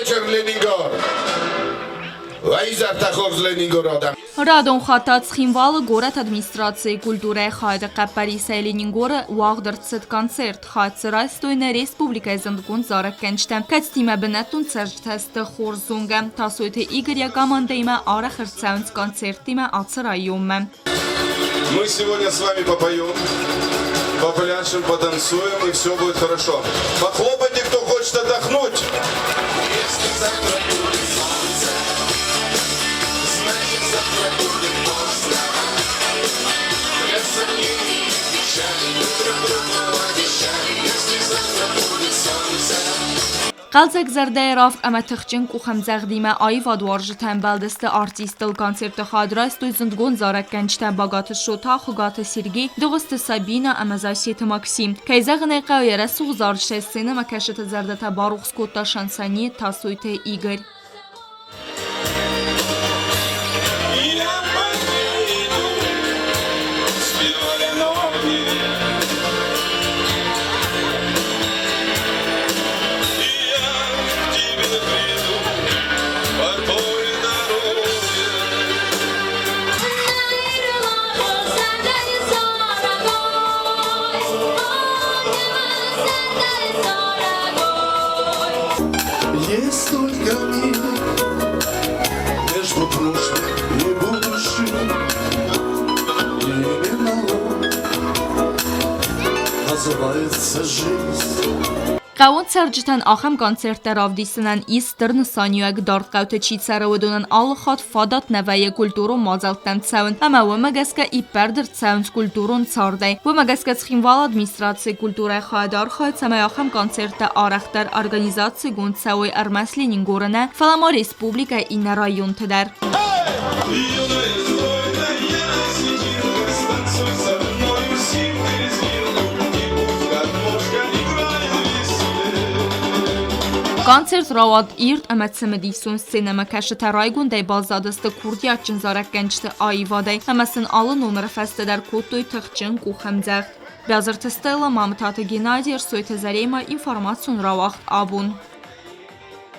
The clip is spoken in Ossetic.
вечер, Ленингор! Уӕ изӕртӕ хорз, Ленингоры адӕм! Радон хатт та Цхинвалы горӕты администрацийы культурӕйы хайады хъӕппӕрисӕй Ленингоры уагъд ӕрцыд концерт. Хатт дзы райстой нӕ республикӕйы зындгонд зарӕггӕнджытӕ, кӕцытимӕ бынӕттон цӕрджытӕ сты хорз зонгӕ. Тасойты Игорь йӕ командӕимӕ арӕх ӕрцӕуынц концерттимӕ ацы районмӕ. Мы сегодня с вами попоем, попляшем, потанцуем, и все будет хорошо. Похлопайте, кто хочет отдохнуть. Если завтра будет солнце, значит завтра будет поздно. Без сомнений и печали, мы друг другу обещали, если завтра будет солнце. Хъӕлдзӕг зӕрдӕйы равг ӕмӕ тыхджын къухӕмдзӕгъдимӕ аивадуарзджытӕ ӕмбӕлдысты артисттыл. Концерты хайад райстой зындгонд зарӕггӕнджытӕ Багаты Шота, Хуыгаты Сергей, Дыгъуызты Сабинӕ ӕмӕ Зассеты Максим. Кӕй зӕгъын ӕй хъӕуы, йӕ рӕсугъд зарджытӕй сценӕмӕкӕсджыты зӕрдӕтӕ барухс кодта шансонье Тасойты Игорь. Я поеду с февраля ноги. И я к тебе приду по той дороге. Есть только миг между прошлым и будущим. И именно он называется жизнь. Хъӕууон цӕрджытӕн ахӕм концерттӕ равдисынӕн ис стыр нысаниуӕг. Дард хъӕуты чи цӕры, уыдонӕн алы хатт фадат нӕ вӕййы культурон мадзӕлттӕм цӕуын ӕмӕ уымӕ гӕсгӕ иппӕрд ӕрцӕуынц культурон цардӕй. Уымӕ гӕсгӕ Цхинвалы администрацийы культурӕйы хайад архайы, цӕмӕй ахӕм концерттӕ арӕхдӕр организацигонд цӕуой ӕрмӕст Ленингоры нӕ, фӕлӕ ма республикӕйы иннӕ районты дӕр. Юная стройная осетинка, станцуй со мною симка-лезгинку, и пусть гармошка играет веселей. Концерт рауад ирд ӕмӕ цымыдисон сценӕмӕкӕсджытӕ райгондӕй баззадысты курдиатджын зарӕггӕнджыты аивадӕй ӕмӕ сын алы номыры фӕстӕ дӕр кодтой тыхджын къухӕмдзӕгъд. Бязырты Стелла, Мамытаты Геннадий, Ӕрсойты Заремӕ, информацион рауагъд абон.